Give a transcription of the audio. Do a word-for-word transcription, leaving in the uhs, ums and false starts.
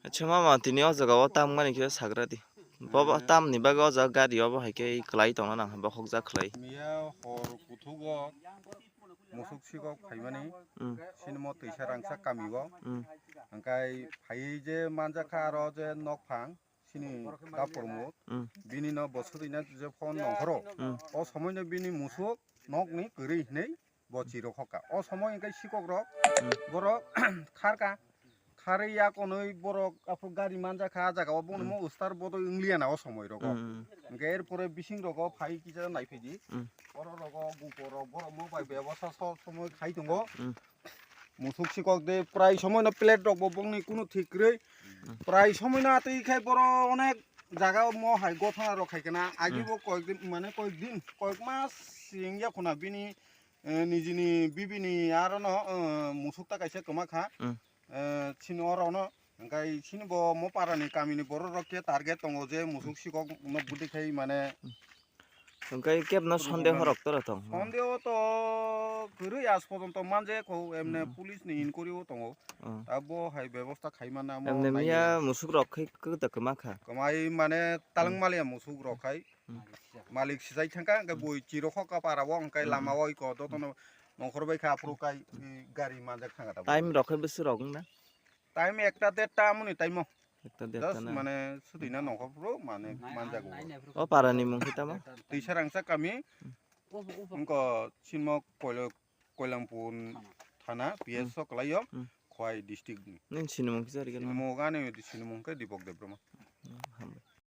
Chwng mama tini o jaga o tam mani khe sagra di. Bo bo tam ni bagwi o jaga gari obo hai khe kwlai tongna nang bokhok jak khlai. Miya hor kuthugo musuk sikok phaimani. Hmm. Sinimo twisa rangsa kami o. Hmm. Hwnkhe phaiwi je manjakha aro je nokphang sini da promo. Hmm. Bini no bo swtwina je phone nongkhoro. Hmm. O somoi no bini musuk nokni kwrwi hinwi bo chirok hoka. O somoi hwnkhe sikok rok, hmm, borok kharka. Kharwi ya konwi borok aphuru gari manjakha, ah jaga o bongni, hmm, mo ustar bodoi wngliya na o somoi rogo. Hmm. Hwnkhe er pore bising rogo phai kisa naiphai di. Hmm. Oro rogo gupo rok borok mo bai bebosta so somoi khai tongo. Hmm. Musuk sikok de prai somoi no plate rok bo bongni kunu thik kwrwi. Hmm. Prai somoi no atwi khai boro onek jaga o mo hai gothana rok khai kana. Agi, hmm, bo koyek din, mane koyek din, koyek mas sing ya khuna bini, eh, nijini bibini aro no, eh, musuk ta kaisa kwma kha. Hmm. Eh, chini oro no, hwnkhe chini bo mo para ni kami ni borok rok khe target tongo je musuk sikok no budi khai mane. Hwnkhe kebno sondeho rok tora tong? Sondeho to kwrwi aaj pojonto manje kho, emne, hmm, police ni inquiry o tongo. Oh. Abo hai bebosta khai mana mo emne nai miya ya. Musuk rok khai kwta kwma kha. Kwmai mane talwng, hmm, maliya musuk rok khai. Hmm. Malik sijai thangkha, hwnkhe, hmm, bui chirok kho kapara o, hwnkhe, hmm, lama o iko dotono nongkhor bai kha, aphuru kai, hmm, i gari manjak thangkha tabuk. Time rok khe bwswk rok wngna? Time ekta derta amoni time o. Ekta derta. Just na? Mane swtwina nongkhor phuru mane manjago. O para ni mung khe tamo? Twisa rangsa kami. Hmm. Wngkha sinmo Koilo-, Koilampur thana, hmm, P S o kwlaio, hmm, Khowai district ni. Nini sinimung kisa rikhe no? Sinimung ani sinimung khe Dipok Debbarma.